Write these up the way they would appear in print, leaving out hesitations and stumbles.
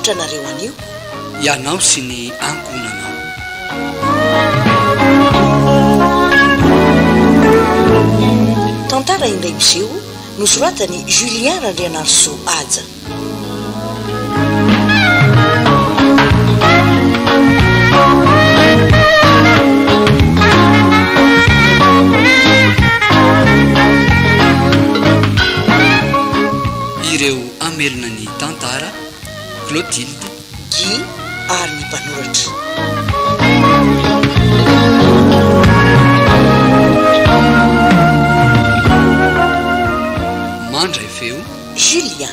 Atolotra anareo anio. Ianao sy ny ankohonanao. Tantara indray miseho nosoratan'i Julien Randrianarisoa Haja. Ireo hamelona ny tantara, Clotilde. Guy ary ny mpanoratra. Mandray feo. Julien.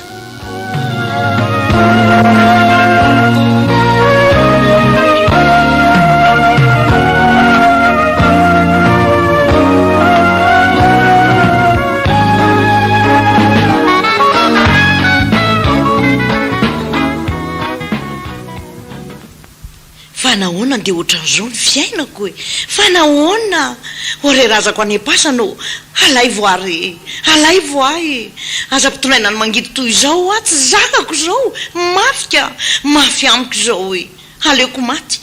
Fa nahoana dia ohatran'izao ny fiainako e? Fa nahoana? O re razako any am-pasana ô! Alaivo ahy re e! Alaivo ahy e! Aza ampitondraina ny mangidy toy izao aho, tsy zakako izao! Mafy ka! Mafy amiko izao e! Aleoko maty!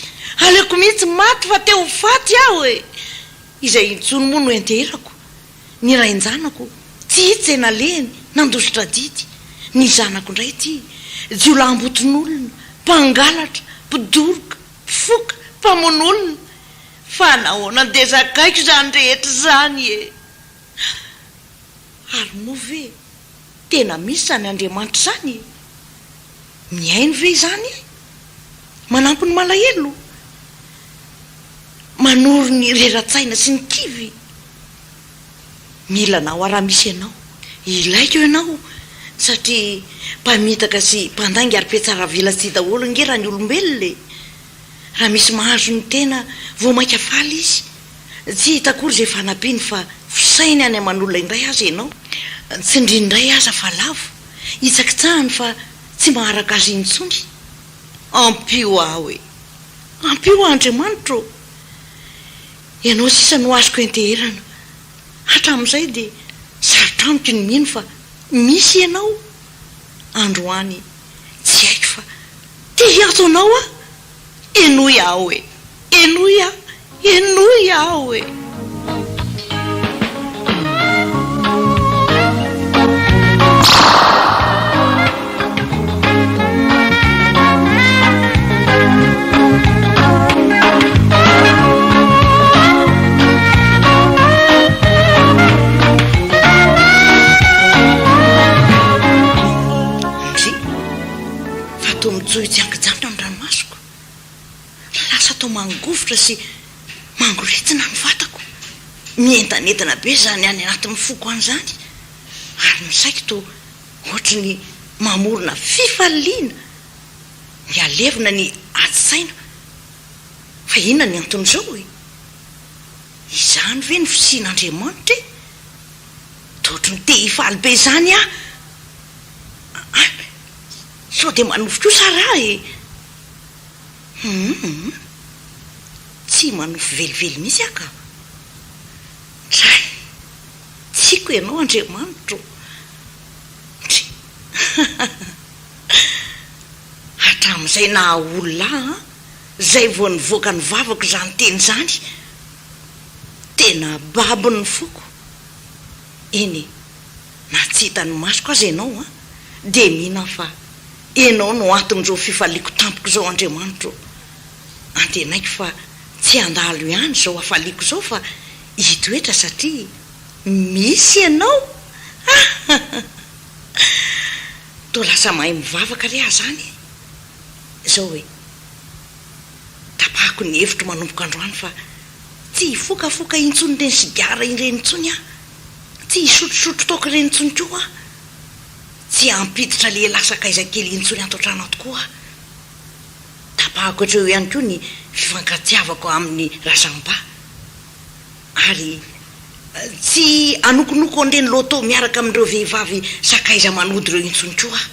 Aleoko mihitsy maty fa te ho faty aho e! Izay intsony moa no ianteherako? Ny rain-janako tsy hita izay nalehiny, nandositra adidy. Ny zanako indray ity, jiolahimboton'olona, mpangalatra, mpidoroka, mpifoka, mpamono olona. Fa nahoana dia zakaiko izany rehetra izany e? Ary moa ve tena misy izany Andriamanitra izany e? Mihaino ve izany e? Manampy ny malahelo? Manoro ny rera-tsaina sy ny kivy? Mila anao aho raha misy ianao. Ilaiko ianao satria mpamitaka sy mpandainga ary mpihatsaravelatsihy daholo ange raha ny olombelona e! Raha misy mahazo ny tena vao mainka faly izy. Tsy hita akory izay fanampiany fa fisainy any aman'olona indray aza ianao. Tsindriny indray aza fa lavo. Hitsakitsahany fa tsy maharaka azy intsony. Ampio aho e! Ampio aho Andriamanitra ô! Ianao sisa no azoko ianteherana. Hatramin'izay dia sarotra amiko ny mino fa misy Ianao. Androany tsy haiko fa te hiantso Anao aho. Henoy aho e! Henoy aho! Henoy aho e! Ndry, fa toa mijohy tsy ankijanona ny ranomasoko. Lasa toa mangovitra sy mangoritsina ny vatako. Mientanentana be izany any anatin'ny foko any izany, ary ny saiko toa ohatry ny mamorona fifaliana mihalevona ny ady saina. Fa inona ny anton'izao e? Izany ve ny fisian'Andriamanitra e? Toa ohatry ny te hifaly be izany aho. An! Sao dia manofy kosa raha e? Humm. Tsy manofy velively mihitsy aho ka. Dray! Tiako ianao Andriamanitro ô! Ndry! Hatramin'izay naha olona ahy an, izay vao nivoaka ny vavako izany teny izany, tena babo ny foko. Eny e, na tsy hitan'ny masoko aza ianao an, dia mino aho fa Ianao no anton'izao fifaliako tampoka izao Andriamanitro ô. Antenaiko fa tsy handalo ihany izao hafaliako izao fa hitoetra satria misy Ianao. Toa lasa mahay mivavaka re aho zany e! Izao e! Tapahako ny hevitro manomboka androany fa tsy hifokafoka intsony ireny sigara ireny intsony aho, tsy hisotrosotro toaka ireny intsony koa aho, tsy hampiditra lehilahy sakaiza kely intsony ato an-trano ato koa aho. Tapahako hatreo ihany koa ny fifankatiavako amin'i Razamba. Ary tsy hanokonoko an'ireny loto miaraka amin'ireo vehivavy sakaiza manody ireo intsony koa aho.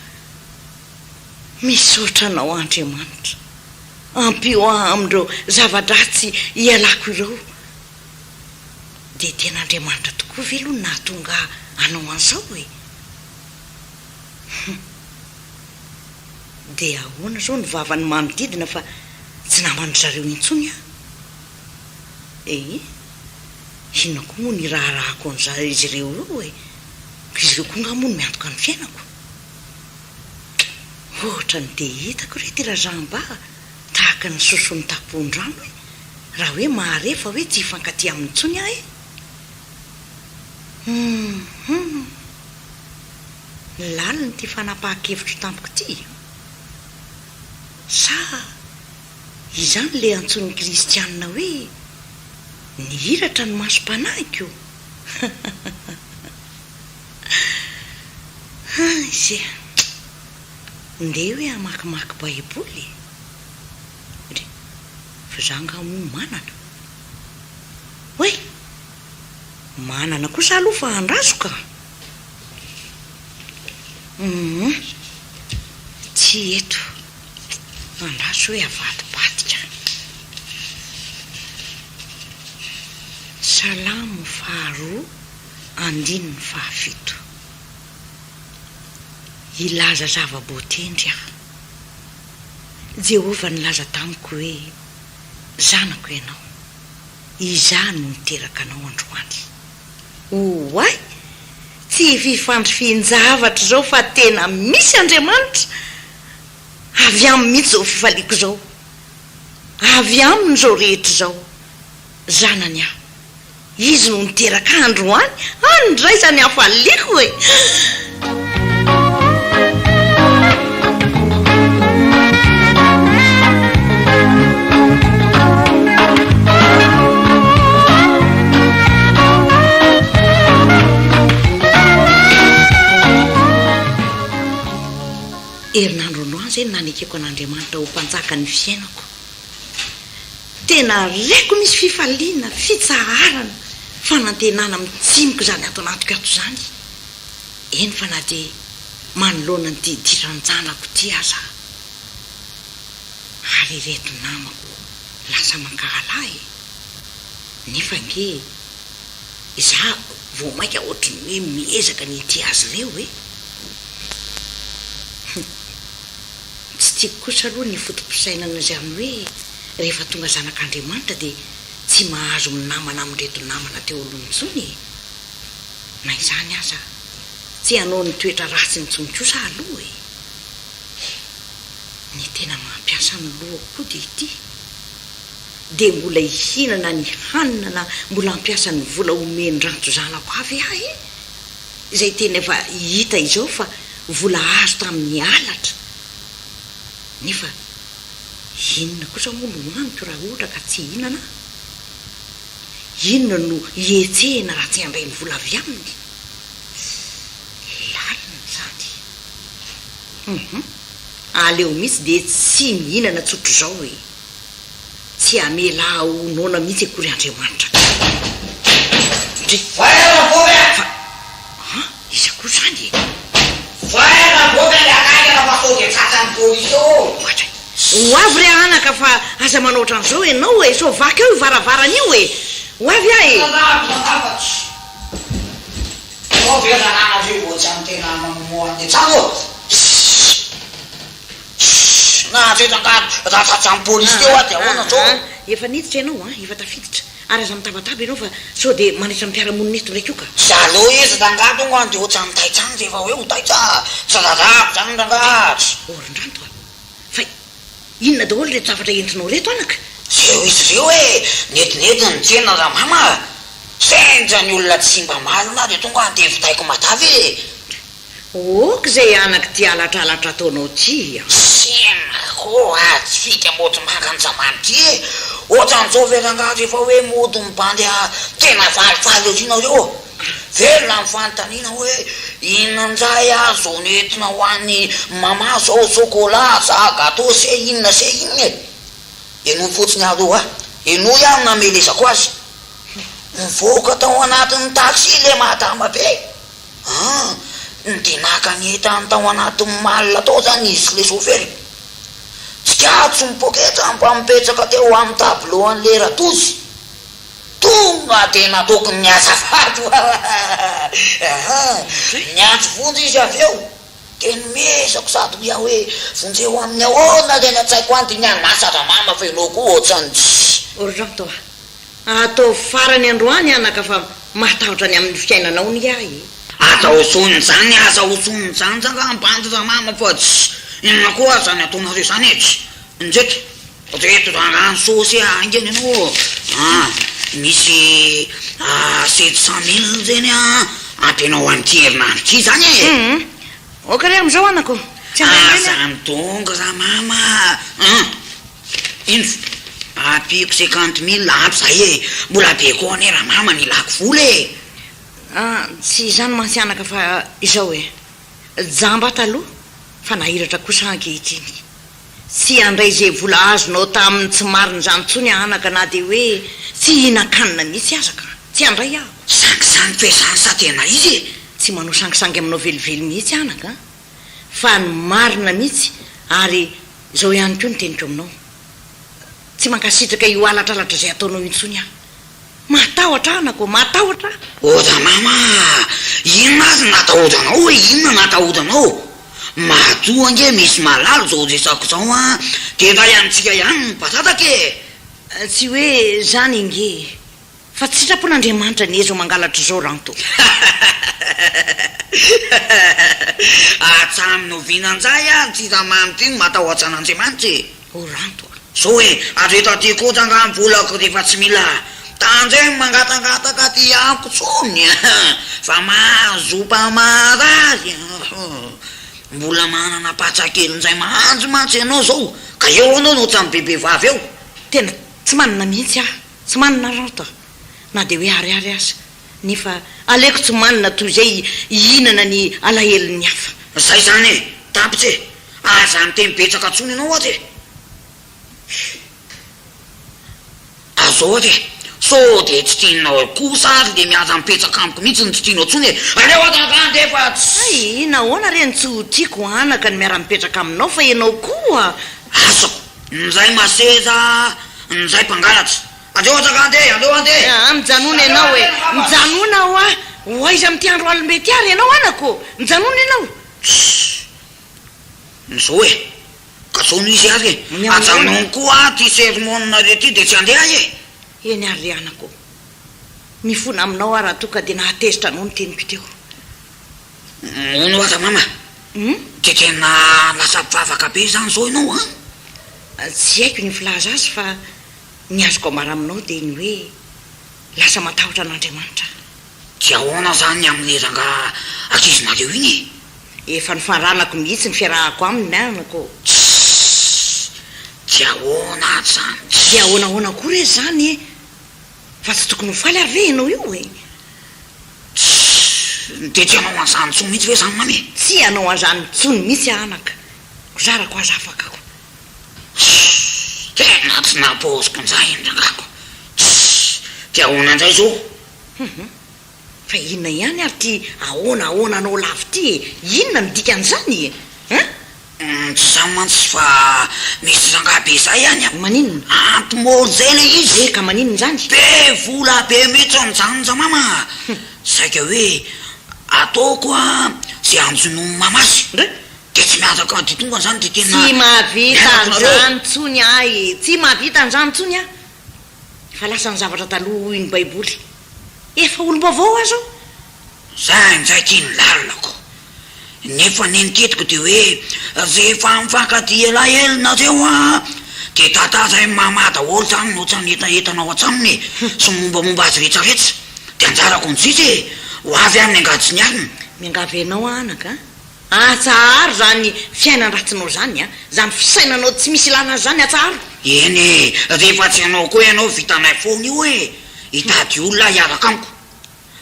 Misaotra anao Andriamanitra. Ampio ahy amin'ireo zava-dratsy ialako ireo. Dia tena Andriamanitra tokoa ve aloha no nahatonga ahy hanao an'izao e? Hum. Dia ahoana izao ny vavan'ny manodidina fa tsy naman-dry zareo intsony aho? Ee, inona koa moa ny iraharahako an'izay izy ireo eo e? Ka izy ireo koa angaha moa no miantoka ny fiainako? Ohatra ny dia hitako re ity razamba tahaka ny soson'ny tampon-drano e! Raha hoe mahare fa hoe tsy hifankatia aminy intsony aho e! Hum hum! Lalina ity fanapahan-kevitro tampoka ity an! Sa izany ilay antsoin'ny kristianina hoe nihiratra ny masom-panahiko? Hay! Ndeha hoe hamakimaky baiboly e! Dry, fa za angaha moa manana? Oay! Manana kosa aloha fa andraso ka! Humm tsy eto. Andraso hoe avadibadika. Salamo faharoa andininy fahafito. Hilaza zava-boatendry aho. Jehovah nilaza tamiko hoe, Zanako ianao. Izaho no niteraka anao androany. Oay! Tsy fifandrifian-javatra izao fa tena misy Andriamanitra! Avy Aminy mihitsy izao fifaliako izao. Avy Aminy izao rehetra izao. Zanany aho. Izy no niteraka ahy androany. Any indray izany hafaliako e! Herinandro androany izay no nanekeko an'Andriamanitra ho Mpanjakan'ny fiainako. Tena reko misy fifaliana, fitsaharana, fanantenana mitsimoka izany ato anatiko ato izany. Eny fa na dia manoloana an'ity idiran-janako ity aza aho. Ary ireto namako lasa mankahala ahy e! Nefa ange izaho vao mainka ohatry ny hoe miezaka ny hitia azy ireo e! Hum! Tsy tiako kosa aloha ny foto-pisainana izany hoe rehefa tonga zanak'Andriamanitra dia tsy mahazo minamana amin'ireto namana teo aloha intsony e! Na izany aza, tsy hanao ny toetra ratsiny intsony kosa aloha e! Ny tena mampiasa ny lohako koa dia ity, dia mbola hihinana ny hanina na mbola hampiasa ny vola omen-dRanto zanako avy aho e! Izay tena efa hita izao fa vola azo tamin'ny halatra. Nefa inona kosa moa no hohaniko raha ohatra ka tsy hihinana aho? Inona no hihetsehina raha tsy handray ny vola avy aminy? Lalina izany. Hum. Aleo mihitsy dia tsy mihinana tsotr'izao e. Tsy hamela ahy ho noana mihitsy akory Andriamanitra ka. Ndry. Fa an, iza koa izany e? Ohatra. Ho avy re anaka fa aza manao ohatran'izao ianao e, sao vaky eo io varavarana io e! Ho avy aho e! Efa niditra ianao an, efa tafiditra, ary aza mitabataba ianao fa sao dia manaitra ny mpiara-monina eto indray koa ka. Orin-dranto a! Fa inona daholo ireto zavatra entinao ireto anaka? Zeo izy ireo e! Netinety ny tsena ramama a! Sendra ny olona tsy mba malina dia tonga dia vitaiko matavy e! Ok izay anaka ity halatralatra ataonao ity a! Sina koa tsy fika mody manga ny zamany ity e! Ohatran'izao ve rangaha rehefa hoe mody ny bandy a! Tena falifaly ery nareo a! Velona ny fanontaniana hoe inona indray azo nentina ho an'i Mama zao chocolat sa gateau se inona se inona e! Henoy fotsiny aloha a! Henoy aho no namelezako azy. Nivoaka tao anatin'ny taxi le madama be an! Dia naka ny entany tao anatin'ny malle tao zany izy sy le chauffeur. Tsikatso ny poketra mba mipetraka teo amin'ny tableau an'le ratozy. Tonga dia natoky ny azafady hoa. Niantso vonjy izy avy eo. Dia nomezako sady hoy aho hoe, vonjeo amin'ny ahoana ireny an-tsaiko any ity ny an'asa ramama fa ianao koa ohatran'ny tsy. Ranto a! Ataovy farany androany anaka fa mahatahotra ny amin'ny fiainanao ny ahy e! Aza hozonina izany, aza hozonina izany za nga bandy ramama fa tsy inona koa ary izany ataonareo izany e! Tsy ndreto, reto rangahy ny saosy haingana ianao a! Misy 700 mille ireny a, ampianao an'ity herinandro ity izany e! Hum! Ok re amin'izao anaka ô! Tsy handray indray Aza aho. midongy ramama a! Indro, ampiako 50 mille, ampy izay e! Mbola be koa anie ramama ny ilako vola e! Ah, tsy izany mantsy anaka fa izao e! Jamba taloha fa nahiratra kosa ankehitriny. Tsy handray izay vola azonao tamin'ny tsy marina izany intsony aho anaka na dia hoe tsy hihinan-kanina mihitsy aza ka! Tsy handray aho. Sangisangy ve izany sa tena izy e? Tsy manao sangisangy aminao velively mihitsy anaka a! Fa ny marina mihitsy ary izao ihany koa ny teniko aminao. Tsy mankasitraka io halatralatra izay ataonao intsony aho. Matahotra anaka ô, matahotra aho. O ramama a! Inona ary no natahoranao e? Inona no natahoranao? Matoa ange misy mahalala izao resako izao an, dia iray amintsika ihany no mipatataka e! Tsy hoe izany ange e! Fa tsy sitrapon'Andriamanitra anie izao mangalatra izao Ranto. Hatramin'ny oviana njay ary ity ramama ity no matahotra an'Andriamanitra e? O Ranto a! Zao e, areto aty koa angaha ny volako rehefa tsy mila tandremo mangatangataka aty amiko tsony fa mahazo mpamarary Mbola manana patsa kely njay mahanjy mantsy ianao zao ka eo anao no ohatran'ny bebe vavy eo. Tena tsy manana mihitsy aho, tsy manana Ranto a! Na dia hoe ariary aza, nefa aleoko tsy manana toy izay hihinana ny alahelon'ny hafa. Zay zany e, tapitra e! Aza miteny betsaka tsony ianao ato e! Azao ato e! Sao dia tsy tianao kosa ary le miara mipetraka amiko mihitsy no tsy tianao tsony e! Aleo ato angaha andeha fa tsy. Hay, nahoana re no tsy ho tiako anaka ny miara mipetraka aminao fa ianao koa. Asako, njay maseza, njay mpangalatra. Aleo ato angaha andeha, aleo andeha. Aa, mijanona ianao e! Mijanona hoa! Ho aiza amin'ity andro alim-be ity ary ianao anaka ô? Mijanona ianao! Tssy! Zao e! Ka zao no izy ary e! Ny ahoana? Ajanony koa aho ty sermon-nareo ty dia tsy handeha aho e! Eny ary ry anako ô! Mifona aminao aho raha toa ka dia nahatezitra anao ny teniko teo. Hono aza mama, Hum? dia tena lasa mpivavaka be izany izao ianao an? Tsy haiko ny filaza azy fa ny azoko ambara aminao dia ny hoe lasa matahotra an'Andriamanitra aho. Dia ahoana izany ny amin'ilay rangahy ankizinareo iny e? Efa nifaranako mihitsy ny fiarahako aminy anako ô. Tssy! Dia ahoana ary izany? Tssy! Dia ahoana ahoana koa re izany e? Fa tsy tokony ho faly ary ve ianao io e? Tssy! Dia tsy hanao an'izany intsony mihitsy ve izany mamy e? Tsy hanao an'izany intsony mihitsy aho anaka. Kozarako aza afaka ko. Tssy! Tena tsy nampoiziko indray iny rangahako. Tssy! Dia ahoana indray izao? Hum! Fa inona ihany ary ity ahoana ahoana anao lava ity e? Inona no dikan'izany e? Hein? Tsy izany mantsy fa misy rangahy be izay any a! Maninona? Anti-môly izay ilay izy! E ka maninona izany? Be vola be mihitsy an'izany Ramama a! Saika hoe ataoko a izay hanjonoan'i mama azy! Ndry! Dia tsy miaraka dia tonga izany dia tena Tsy mahavita miaraka nareo! an'izany intsony aho e! Tsy mahavita an'izany intsony aho! Efa lasa ny zavatra taloha hoy ny baiboly. Efa olom-baovao aho zao. Za injay ty ny lalina ko. Nefa ny niketiko de hoe rehefa mifankatia elaela nareo an de tantarain'i mama daholo zany ny ohatran'ny hetaheta nao an-tranony e, sy ny mombamomba azy rehetra rehetra. De anjarako ny sisa e. Ho avy aho miangavy sy ny alina. Miangavy anao aho anaka a. Atsaharo izany fiainan-dratsinao izany a! Izany fisainanao tsy misy ilana azy izany, atsaharo! Eny e! Rehefa tsy ianao koa ianao vitanay foana io e! Hitady olona hiaraka amiko.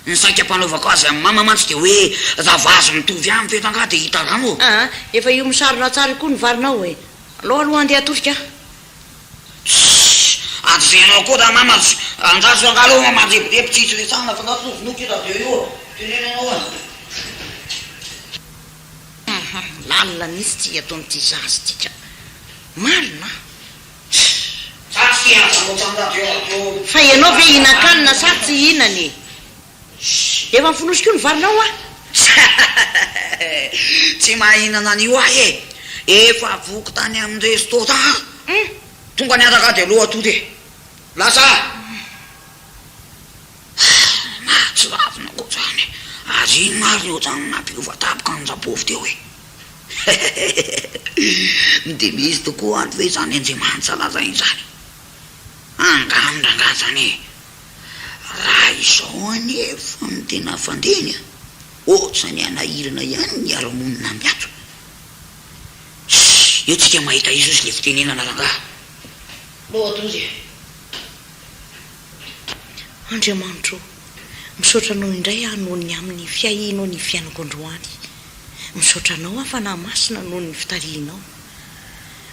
Ny saika ampanaovako azy amin'i mama mantsy dia hoe raha vazo mitovy aminy ve rangahy dia hita rano ô! Aa! Efa io misarona tsara io koa ny varinao e! Alao aloha handeha hatosika aho. Tssss! Adrenao koa ra mama tsy andraso angaha aloha mandrebireby tsy hisy resahana fa angaha tsy novonoiko io radio io ô! Teneno anao a! Hum lalina mihitsy ity ataon'ity zaza ity ka! Marina an! Tssss! Za tsy te hahazo anao radio radio. Fa ianao ve hihinan-kanina sa tsy hihinana e? Efa mifonosy koa ny varinao an! Za. Tsy mahinana an'io ahy e! Efa voky tany amin'ny restaurant aho. Tonga niaraka dia aloha atody e! Lasa! Mahatsiravina koa izany e! Ary inona ary ny ohatran'ny nampiova tampoka an'i Rabovy teo e? Dia misy tokoa ary ve izany Andriamanitra lazainy izany? Angano rangahy izany e! Raha izao anefa no tena fandehany an, ohatran'ny hanahirana ihany ny hiara-monina amin'ny ato. Ssss, eo tsika mahita izy ozy le fitenenana rangahy. Loha-doza e! Andriamanitro ô, misaotra Anao indray aho noho ny amin'ny fiahianao ny fiainako androany. Misaotra Anao aho Fanahy Masina noho ny fitarihinao.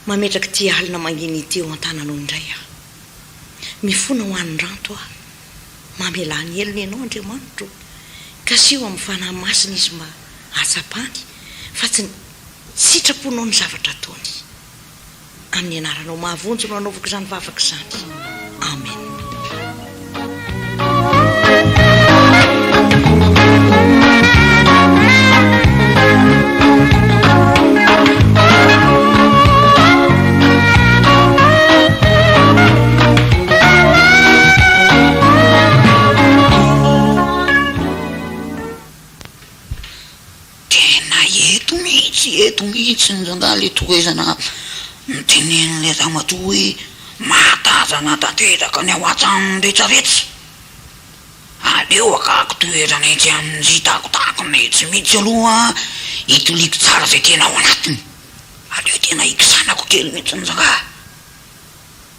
Mametraka ity alina mangina ity eo an-tananao indray aho. Mifona ho an'i Ranto aho. Mamelà ny helony Ianao Andriamanitro ô. Kasiho amin'ny Fanahy Masina izy mba hahatsapany fa tsy ny sitraponao ny zavatra ataony. Amin'ny anaranao mahavonjy no anaovako izany vavaka izany. Amen. Tena eto mihitsy, eto mihitsy ny rangahy le tohizana notenenin'ilay ramatoa hoe mahatazana tanteraka ny ao an-tranony retraretra. Aleo akako toerana etsy amin-dry takotakona etsy mihitsy aloha hitoliako tsara izay tena ao anatiny. Aleo tena hikisanako kely mihitsy ny rangahy.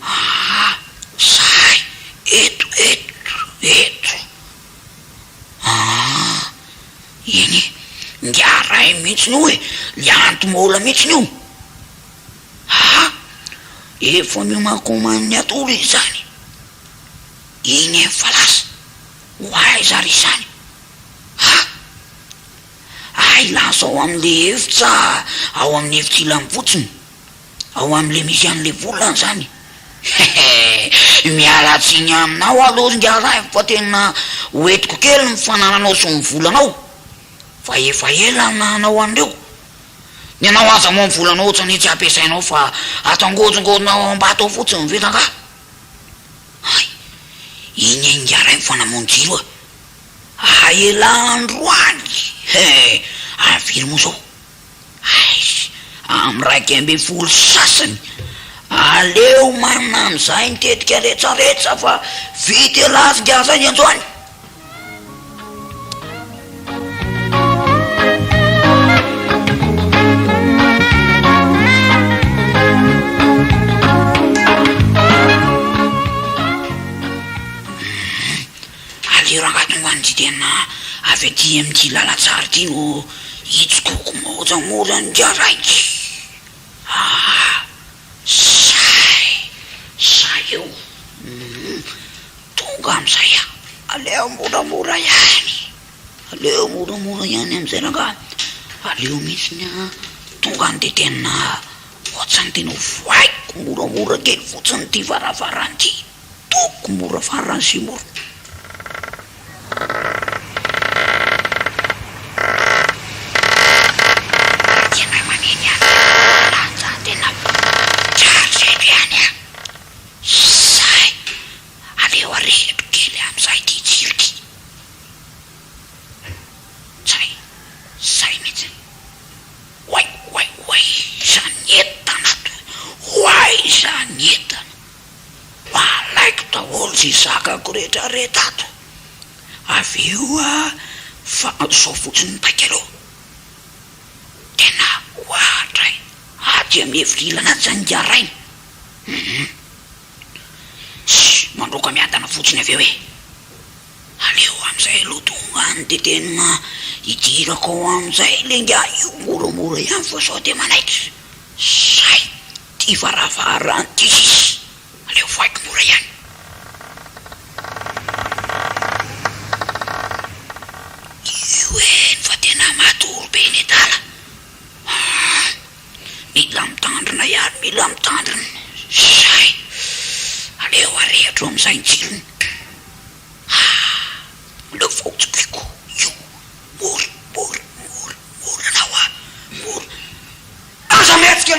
Aa, sahy, eto, eto, eto. Aa, eny e, ingahy ray mihitsiny io e, le anti-môla mihitsiny io. Aa, efa miomankoman'ny atory izy izany. Iny efa lasa, ho aiza ary izany? Ha! Hay lasa ao amin'le efitra ao amin'ny efitra ilany fotsiny. Ao amin'le misy an'le volana zany? Hehe, miala tsiny aminao aloha ry ingahy Raivo fa tena ho entiko kely ny fanananao sy ny volanao fa efa ela no nananao an'ireo. Ny anao aza moa ny volanao ohatran'ny tsy ampiasainao fa atangorongonao ao am-bato ao fotsiny ve rangahy? Hay, iny ingahy Raivo fa namono jiro a! Hay ela androany! He, ary firy moa izao? Aish! Amin'ny 11 sy sasany, aleo manana amin'izay ny tetika retsaretsa fa vita elah ry ngahy zay ny androany. Aleo rangahy tonga any ity tena avy aty amin'ity lalantsara ity no hitsikoko moramora an'ingahy raiky. Aa! Zay! Zay eo! Humm! Tonga amin'izay aho. Aleo moramora ihany. Aleo moramora ihany amin'izay rangahy. Aleo mihitsy an, tonga any dia tena ohatran'ny tena ho vohaiko moramora kely fotsiny ity varavarana ity. Toko mora farany sy mora. Tena maneno ihany lanja tena chargeko ihany an. Zay. Aleo arehitro kely amin'izay ity jiro ity. Zay. Zay mihitsy. Oay oay oay izany entana ato. Oay izany entana. Alaiko daholo ze zakako rehetra rehetra ato, avy eo a fa zao fotsiny ny paika aloha, tena oadray, aty amin'ny efitr'ilana aty zany ingahy rainy, hum, tssy mandroaka miadana fotsiny avy eo e, aleo amin'izay aloha tonga any de tena hidirako ao amin'izay le ingahy io moramora ihany fa sao de manaitra, zay. Ty varavarana ty sisa aleo vohaiko mora ihany. Io eny fa tena matory be ny adala ah! Mila mitandrina ihany, mila mitandrina. Zay! Aleo arehitro amin'izay ny jirony. Ah! Aleo fa ho tsikoiko io. Mora, mora, mora.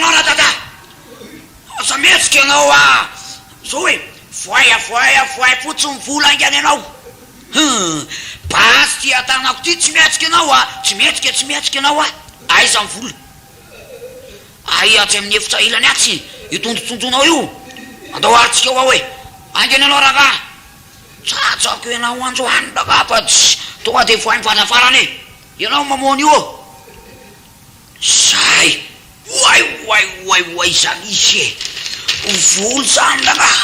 ianao radada! Aza mihetsika ianao ah! Zao e! Voay voay voay fotsiny vola haingana ianao! Hum! Basy ty an-tanako ty tsy mihetsika ianao ah! Tsy mihetsika tsy mihetsika ianao ah! Aiza ny vola? Aia atsy amin'ny efitra ilany atsy io tondrotsonjonao io! Andao ary tsika ho ao e! Haingana ianao rangahy! Tsatsako ianao androany rangahy fa tsy tonga dia voay ny varavarana e! Ianao mamono io ô! Zay! Oay oay oay oay zany izy e! Vola zany rangaha!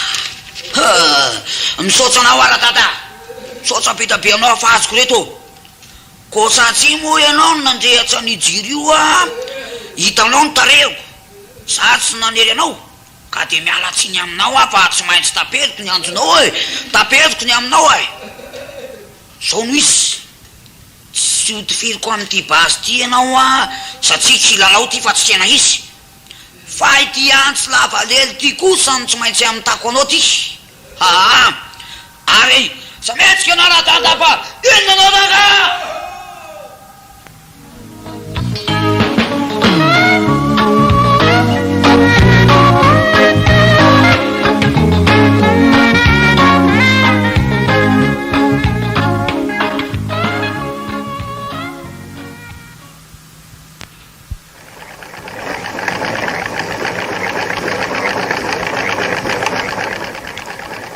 Ha! Misaotra anao aho radada! Misaotra be da be anao fa azoko reto ô! Koa satria moa ianao no nandrehatra an'io jiro io ah, hitanao ny tarehiko, za tsy nanery anao, ka dia miala tsiny aminao aho fa tsy maintsy taperiko ny andronao e! Taperiko ny aminao e! Zao no izy! Tsy ho tifiriko amin'ity basy ity ianao an, satria kilalao ity fa tsy tena izy. Fa ity antsy lava lela ity kosa no tsy maintsy hamitako anao ity. Aa! Ary sametsika ianao radada fa inona anao rangaha?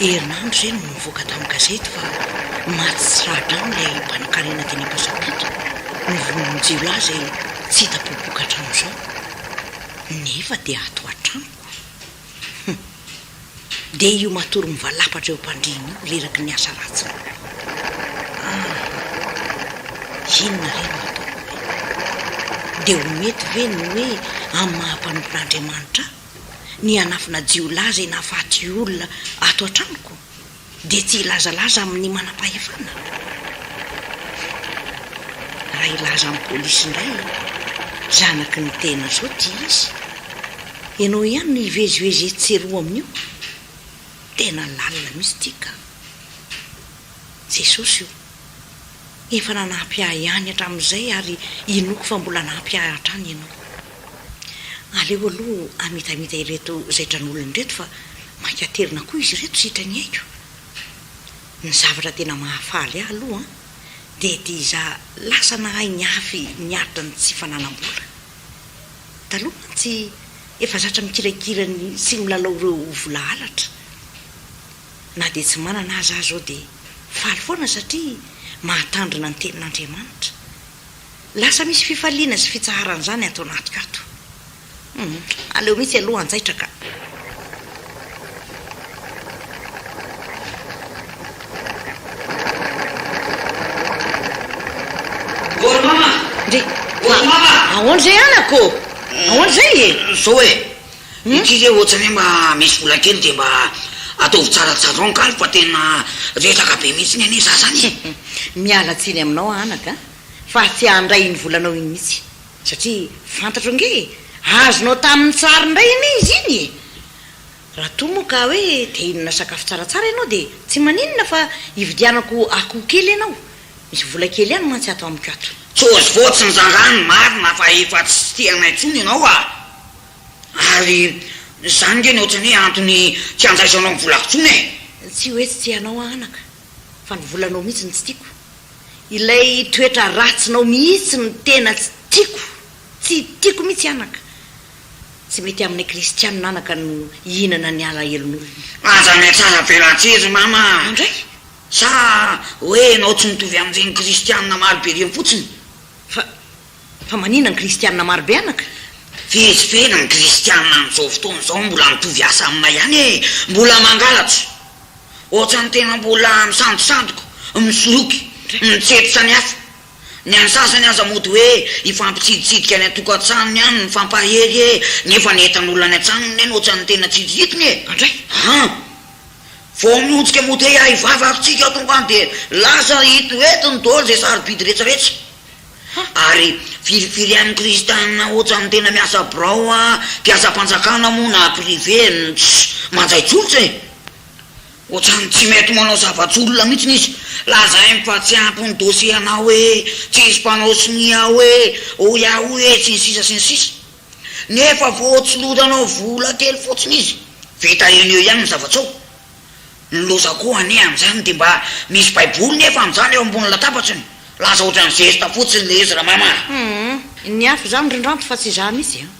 Herinandro izay no nivoaka tamin'ny gazety fa maty tsy ra-drano ilay mpanankarena teny Ampasampito, novonoin'ny jiolahy izay tsy hita popoka hatramin'izao. Nefa dia ato an-tranoko. Hum. Dia io matory mivalapatra eo am-pandriana io reraky ny asa ratsiny. Ah. Inona re no ataoko e? Dia ho mety ve ny hoe amin'ny maha mpanompon'Andriamanitra ahy, ny hanafina jiolahy izay nahafaty olona ato an-tranoko? Dia tsy hilazalaza amin'ny manam-pahefana? Raha hilaza amin'ny polisy indray, zanaky ny tena zao ty izy. Ianao ihany no hivezivezy etsy sy eroa amin'io. Tena lalina mihitsy ity ka. Jesosy o! Efa nanampy ahy ihany hatramin'izay ary inoako fa mbola hanampy ahy hatrany Ianao. Aleo aloha hamitamita ireto zaitran'olona ireto fa mainka aterina koa izy ireto sitrany aiko. Ny zavatra tena mahafaly ahy aloha an, dia ity izaho lasa nahay niafy niaritra ny tsy fananam-bola. Taloha mantsy efa zatra mikirakira ny sy milalao ireo vola halatra. Na dia tsy manana aza aho izao dia faly foana satria mahatandrina ny tenin'Andriamanitra. Lasa misy fifaliana sy fitsaharana izany ato anatiko ato. Humm, aleo mihitsy aloha hanjaitra ka. Ô ry mama! Ndry! Ô ry mama! Ahoana izay anaka ô? Ahoana izay e? Zao e! Ity ve ohatrany hoe mba misy vola kely dia mba ataovy tsaratsara ao ny kaly fa tena reraka be mihitsiny anie za zany e! Miala tsiny aminao aho anaka a! Fa tsy handray iny volanao iny mihitsy satria fantatro ange e! Azonao tamin'ny tsary indray anie izy iny e! Raha toa moa ka hoe te hihinana sakafo tsaratsara ianao dia tsy maninona fa hividianako akoho kely ianao, misy vola kely ihany mantsy ato amiko ato. Tsôzy fotsiny zangah ny marina fa efa tsy tia anay intsony ianao a! Ary izany nge no ohatran'ny hoe antony tsy handraisanao ny volako intsony e! Tsy hoe tsy tia anao aho anaka fa ny volanao mihitsy no tsy tiako. Ilay toetra ratsinao mihitsy no tena tsy tiako, tsy tiako mihitsy anaka. Tsy mety aminay kristianina anaka no hihinana ny alahelon'olona. Aza mihatsara velatsihy ry mama a! Andray! Sa hoe ianao tsy mitovy amin'ireny kristianina maro be ireny fotsiny? Fa, fa maninona ny kristianina maro be anaka? Fetsifetsy ny kristianina amin'izao fotoana izao mbola mitovy asa aminay ihany e! Mbola mangalatra! Ohatran'ny tena mbola misandosandoka, misoloky, mitsetsitra ny hafa. Ny an'ny sasany aza mody hoe hifampitsiditsidika any an-tokantranony any, mifampahery e! Nefa ny entan'olona any an-tranony neny ohatran'ny tena tsididitiny e! Andray! An! Vao mihontsika mody hoe hivavaka tsika tonga any dia lasa ito entiny daholo izay sarobidy retraretra. Ary firifiry ihany kristiana ohatran'ny tena miasa birao a, mpiasam-panjakana moa na privé no tsy manjay tsolotra e! Ohatran'ny tsy mety manao zava-tsolona mihitsiny izy. Lazainy fa tsy ampy ny dossier anao hoe, tsisy mpanao sonia hoe, hoy aho hoe, sy ny sisa sy ny sisa. Nefa vao tsoloranao vola kely fotsiny izy, vita eny eo ihany ny zava-tsoa. Ny loza koa anie amin'izany dia mba misy baiboly nefa amin'izany eo ambony latabatriny. Lasa ohatran'ny zesta fotsiny ilay izy ramama a! Humm, ny hafa izany ry Ndranto fa tsy izaho mihitsy an!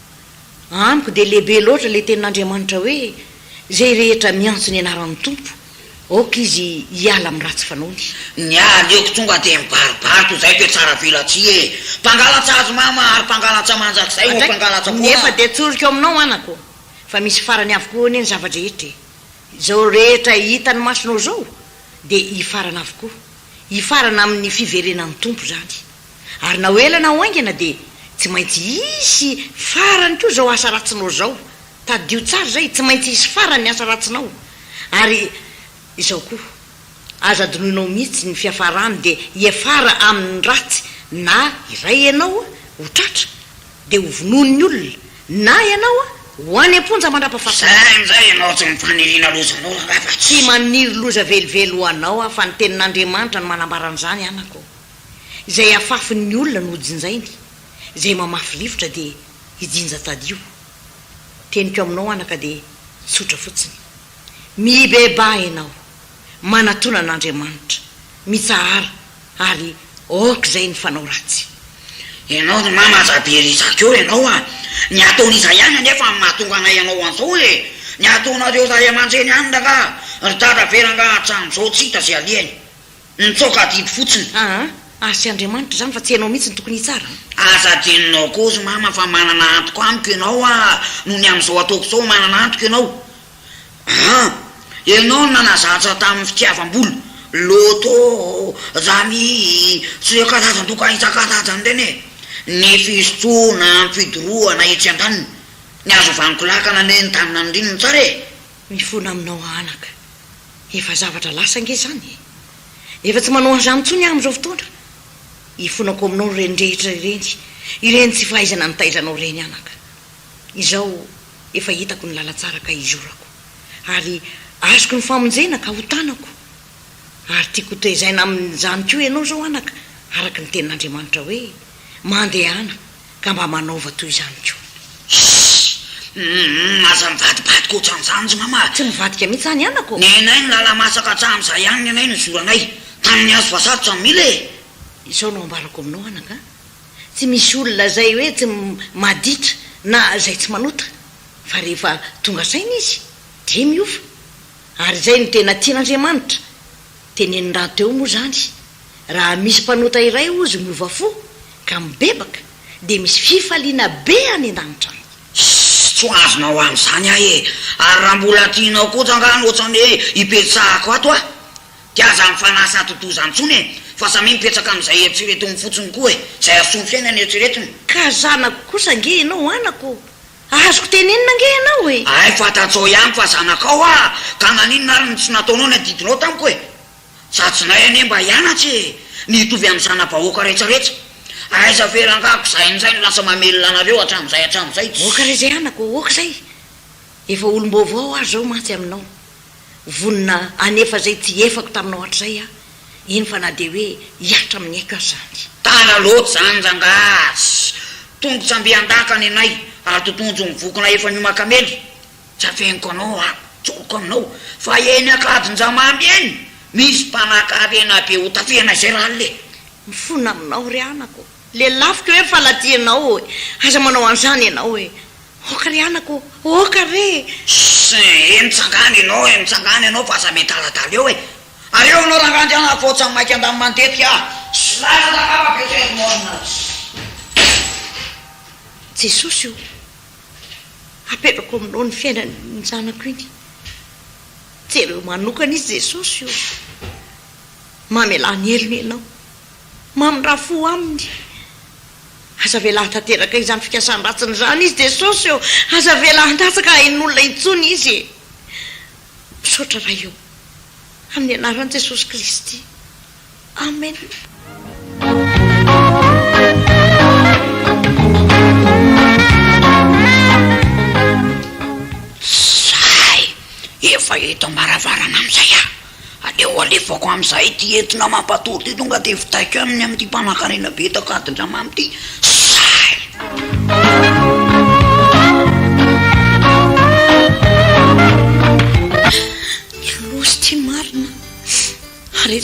Amiko dia lehibe loatra ilay tenin'Andriamanitra hoe izay rehetra miantso ny anaran'ny Tompo, aoka izy hiala amin'ny ratsy fanaony. Ny ahy aleoko tonga dia mibaribary toy izay mpiatsara velatsihy e! Mpangalatsa azy mama ary mpangalatsa mandrakizay ho mpangalatsa foana. Nefa dia tsoriko aminao anako fa misy farany avokoa anie ny zava-drehetra e! Izao rehetra hitan'ny masonao izao dia hifarana avokoa. Hifarana amin'ny fiverenan'ny Tompo izany. Ary na ho ela na ho haingana dia tsy maintsy hisy farany koa izao asa ratsinao izao. Tadidio tsara izay, tsy maintsy hisy farany ny asa ratsinao. Ary izao koa, aza adinoinao mihitsy ny fiafarany dia hiafara amin'ny ratsy na iray ianao ho tratra dia ho vonoin'ny olona na ianao ho any am-ponja mandrapahafatinao. Zay amin'izay ianao tsy mifaniriana loza anao rangahy fa tsy. Tsy maniry loza velively ho anao aho fa ny tenin'Andriamanitra no manambara an'izany anako. Izay afafin'ny olona no hojinjainy, izay mamafy rivotra dia hijinja tadio. Teniko aminao anaka dia tsotra fotsiny. Mibebaha ianao, manatona an'Andriamanitra, mitsahara ary aoka izay ny fanao ratsy. Ianao ry mama aza be resaka eo ianao a! Ny ataon'iza ihany anefa no mahatonga anay hanao an'izao e! Ny ataonareo ray aman-dreny ihany rangaha, ry dadabe rangaha hatramin'izao tsy hita izay alehany. Nitsoaka adidy fotsiny. Aa, azy sy Andriamanitra izany fa tsy ianao mihitsy no tokony hitsara an! Aza adinonao koa ry mama fa manana antoka amiko ianao a! Noho ny amin'izao ataoko izao manana antoka ianao. Aa! Ianao no nanazatra tamin'ny fitiavam-bola, loto, rami, sy ireo karazan-doka isan-karazany ireny e! Ny fisotroana, ny fidorohana etsy andaniny. Ny azo vaniko lakana anie ny tany nanindriny no tsara e! Mifona aminao anaka. Efa zavatra lasa ange izany e! Efa tsy manao an'izany intsony aho amin'izao fotoana. Ifonako aminao ireny rehetra ireny, ireny tsy fahaizana nitaiza anao ireny anaka. Izao efa hitako ny lalantsara ka hizorako, ary azoko ny famonjena ka hotanako. Ary tiako hotezaina amin'izany koa ianao izao anaka, araka ny tenin'Andriamanitra hoe, Mandehana ka mba manaova toy izany koa. Shh! Humm aza mivadibadika ohatran'izany ry mama a! Tsy mivadika mihitsy izany anako. Nenay ny lala-masaka hatramin'izay ihany nenay nizoranay. Tamin'ny hazo vasarotra ny mila e! Izao no ambarako aminao anaka a! Tsy misy olona izay hoe tsy maditra na izay tsy manota fa rehefa tonga saina izy dia miova. Ary izay no tena tian'Andriamanitra. Teneniny rahateo moa izany, raha misy mpanota iray hozy miova fo ka mibebaka dia misy fifaliana be any an-danitra any. Tssy, tsy ho azonao amin'izany aho e! Ary raha mbola tianao kosa angaha ny ohatran'ny hoe hipetrahako ato aho, dia aza mifanasa atidoza intsony e! Fa samia mipetraka amin'izay eritreretiny fotsiny koa e! Izay hahasoa ny fiainany eritreretiny. Ka zanako kosa ange ianao anako, azoko tenenina ange ianao e! Hay fantatrao ihany fa zanakao aho, ka naninona ary no tsy nataonao ny adidinao tamiko e! Zatsinay anie mba hianatra e! Ny hitovy amin'ny zana-bahoaka rehetrarehetra. Aiza ve rangaha ko zay indray no lasa mamelona anareo hatramin'izay hatramin'izay tsy. Oka re izay anako, oka izay! Efa olom-baovao aho izao mantsy aminao. Vonona hanefa izay tsy efako taminao hatrizay aho, eny fa na dia hoe hihatra amin'ny aiko aza izany. Tara loatra izany rangaha tsy. Tongotra mby an-daka ny anay ary totonjo ny vokonay efa mihomakamely. Tsy afeniko anao aho, tsoriko aminao fa eny Ankadinjamamy eny misy mpanakarena be ho tafihana izay rahalina e! Mifona aminao ry anako ô! Lelafiko hoe faladianao e! Aza manao an'izany ianao e! Aoka ry anako ô! Aoka re! Ssss e! Mitsangana ianao e! Mitsangana ianao fa aza miadaladala eo e! Ary eo ianao rangahy Andriana fa ohatran'ny maika andany mandetika ah! Ssss lasa angamba be tsy haiko morona! Jesosy ô! Apetrako aminao ny fiainan'ny zanako iny. Jereo manokana izy Jesosy o. Mamelà ny helony ianao. Mamindrà fo aminy. Aza avela hahatanteraka izany fikasan-dratsiny izany izy Jesosy o. Aza avela handatsaka ain'olona intsony izy e. Misaotra Ray o. Amin'ny anaran'i Jesosy Kristy. Amen. Zay! Efa eto am-baravarana amin'izay aho. Aleo alefako amin'izay ity entina mampatory ity tonga dia vitaiko aminy amin'ity mpanankarena be eto Ankadindramamy ity. Zay!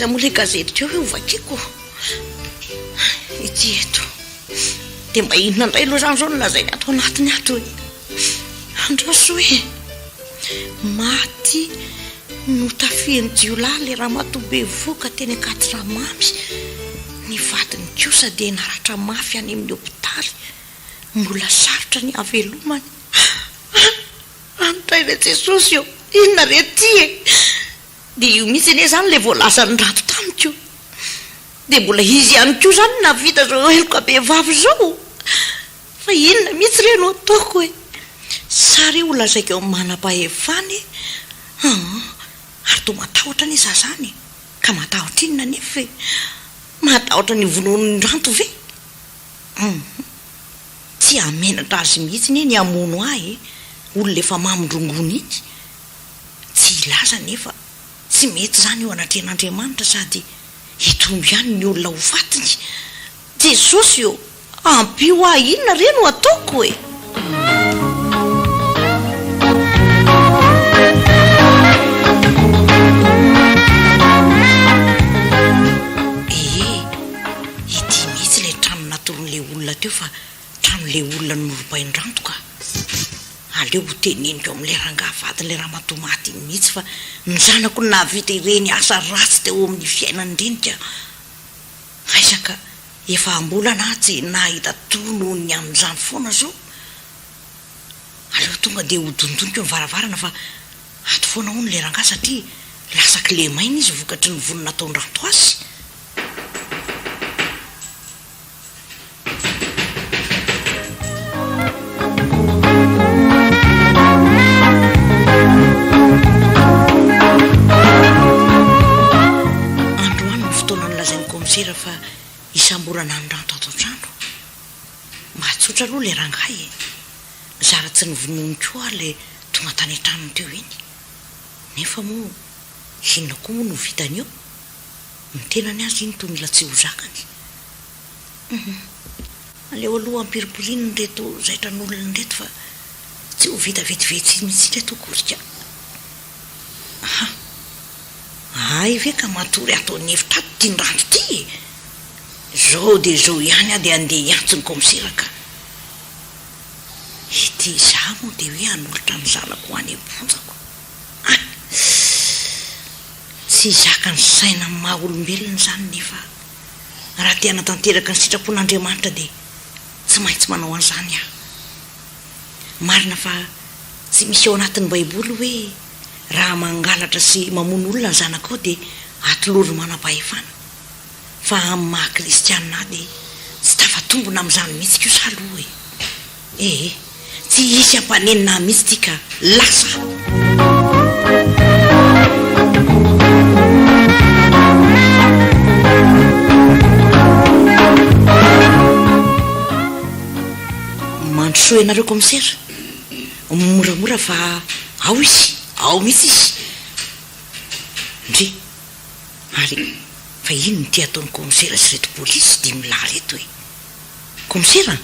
Aiza moa ilay gazety teo hoe hovakiko? Ity eto. Dia mba inona indray aloha izany izao no lazainy ato anatiny ato e? Andraso e! Maty notafihan'ny jiolahy ilay ramatoa bevohoka teny Ankadiramamy. Ny vadiny kosa dia naratra mafy any amin'ny hopitaly. Mbola sarotra ny havelomany. Anitra ilay Jesosy ô! Inona re ity e? Dia io mihitsy anie izany ilay voalazan'i Rado tamiko. Dia mbola izy ihany koa izany no nahavita izao heloka bevava izao? Fa inona mihitsy re no ataoko e? Sa re ho lazaiko eo amin'ny manam-pahefana e? Aa! Ary toa matahotra anie za izany e! Ka matahotra inona anefa e? Matahotra ny hovonoin'i Ranto ve? Hum! Tsy hahamenatra azy mihitsy anie ny hamono ahy e! Olona efa mamon-drongony iny! Tsy hilaza anefa, tsy mety izany eo anatrehan'Andriamanitra sady hitombo ihany ny olona ho fatiny. Jesosy ô! Ampio ahy inona re no ataoko e? Ee, ity mihitsy ilay trano natoron'ilay olona teo fa tranon'ilay olona norobain-dranto ka. Aleo ho teneniko amin'ilay rangahy vadin'ilay ramatoa maty iny mihitsy fa ny zanako no nahavita ireny asa ratsy teo amin'ny fiainany ireny ka. Aiza ka efa am-bolana aho tsy nahita toa noho ny amin'izany foana izao. Aleo tonga dia ho dondoniko ny varavarana fa ato foana hono ilay rangahy satria lasa kilemaina izy vokatry ny vono nataon-dRanto azy. Androany no fotoana nolazain'ny kaomisera fa hisamborana an'i Ranto ato an-trano. Mba tsotra aloha ilay rangahy e! Zara tsy novonoiny koa ary ilay tonga tany an-tranony teo iny. Nefa moa inona koa moa no vitany eo? Ny tenany aza iny toa mila tsy ho zakany. Humm. Aleo aloha ampirimpiriny ireto zaitran'olona ireto fa tsy ho vita vetivety mihitsy ireto akory ka. Aha. Hay ve ka matory ato an'efitra ato ity Ndranto ity e! Zao dia zao ihany aho dia handeha hiantso ny kaomisera ka. Ity izaho moa dia hoe hanolotra ny zanako ho any am-ponjako. Any. Tsy zakan'ny saina amin'ny maha olombelona izany nefa raha te hanatanteraka ny sitrapon'Andriamanitra dia tsy maintsy manao an'izany aho. Marina fa tsy misy ao anatin'ny Baiboly hoe raha mangalatra sy mamono olona ny zanakao dia atolory manam-pahefana. Fa amin'ny maha kristianina ahy dia tsy tafatombina amin'izany mihitsy kosa aloha e. Ee, tsy hisy hampanenina ahy mihitsy ity ka lasa aho. Mandrosoa ianareo kaomisera. Moramora fa ao izy, ao mihitsy izy. Ndry, ary fa inona ity ataon'ny kaomisera sy ireto polisy dimilahy ireto e? Kaomisera a!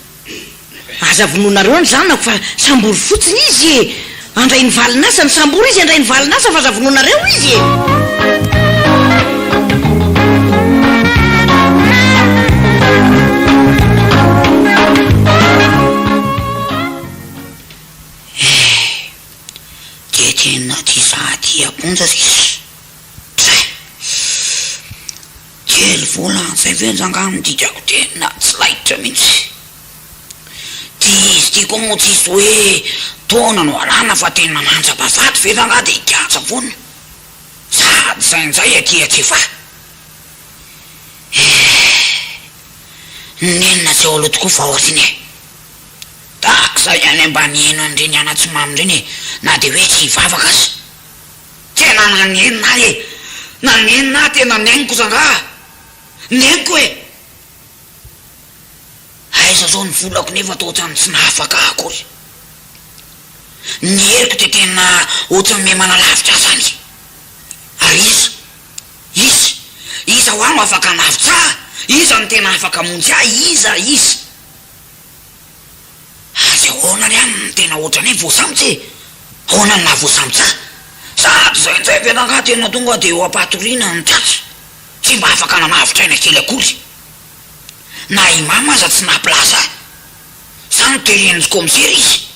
Aza vonoinareo ny zanako fa sambory fotsiny izy e! Handray ny valin'asany, sambory izy handray ny valin'asa fa aza vonoinareo izy e! Eh! Dia tena tsy sady am-ponja sisa. Tray! Kely vola antsay ve angaha no dikako tena tsy laitra mihitsy. Ty izy ty koa moa tsisy hoe taona no alana fa tena manjaba-faty ve rangaha dia higadra foana? Sady zay njay aty akefa eh! Nenina tsy ao aloha tokoa fa aoriana e! Tahak'izay ihany mba nihaino an'ireny anatsimamy ireny e! Na dia hoe tsy hivavaka aza. Tena nanenina ahy e! Nanenina ahy tena neniko zangaha! Neniko e! Aiza zao ny volako nefa toa ohatran'ny tsy nahafaka ahy akory. Ny heriko dia tena ohatran'ny miha manalavitra ahy zany. Ary iza? Iza? Iza ho ahy no afaka hanavotra ahy? Iza no tena afaka hamonjy ahy? Iza? Iza? Ary ahoana ry any no tena ohatran'ny hoe voasambotra e? Ahoana no nahavoasambotra ahy? Sady izay indray ve rangahy tena tonga dia eo am-patoriana no tratra? Tsy mba afaka nanavotra aina kely akory. Na i Mama aza tsy nampilaza ahy. Sa noteren'ny kaomisera izy?